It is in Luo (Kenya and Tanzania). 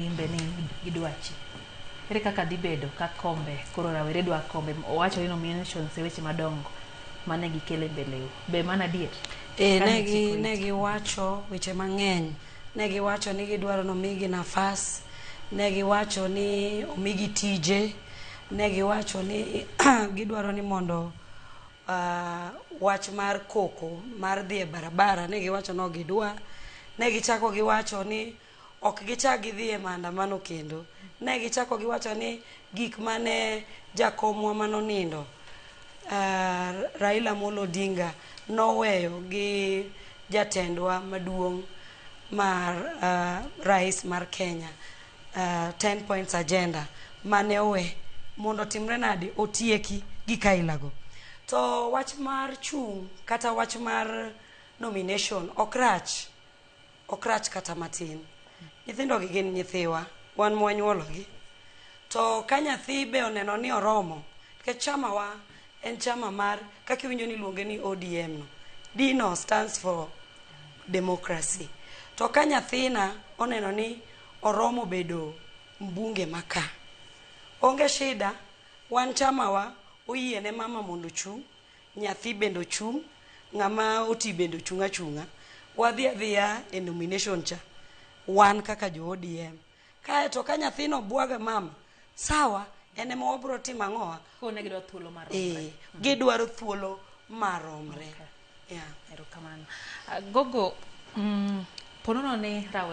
Limbe ni gidwachi. Ere kaka dhi bedo ka kombe koro rawere dwa kombe owacho ni nominations e weche madongo mane gikelo e mbeleu. Be mano adier? E, Kane ne gi chiko ne iti. giwacho weche mang'eny. Ne giwacho ni gidwaro ni omigi nafas, ne giwacho ni omigi tije, ne giwacho ni gidwaro ni mondo wach mar koko mar dhi e barabara ne giwacho ni ok gidwa. Ne gichako giwacho ni ok gichak gidhi e maandamano kendo. Ne gichako giwacho ni gik mane jakomwa manonindo Raila Amolo Odinga noweyo gi jatendwa maduong' mar rais mar Kenya 10 points agenda mane owe mondo otimre nade otieki gik ailago. To wach mar chung' kata wach mar nomination ok rach ok rach kata matin. Nyithindo gi gin nyithiwa, wan mwanyuologi. To ka nyathi be oneno ni oromo, nikech chama wa en chama mar kaka iwinjo ni iluonge ni ODM no. D no stands for democracy. To ka nyathina oneno ni oromo bedo mbunge ma ka, onge shida, wan chama wa oyie ne mama mondo ochung', nyathi bende ochung', ng'ama oti bende ochung' achung'a. Wadhi adhiya e nomination cha, wan kaka jo ODM. Kaeto ka nyathino bwaga mama, sawa, en ema wabro timo ang'owa? Koro ne gidwa thuolo maromre. Eh, gidwaro thuolo maromre. Okay. Yeah. Erokamano. Gogo, ponono ni rawere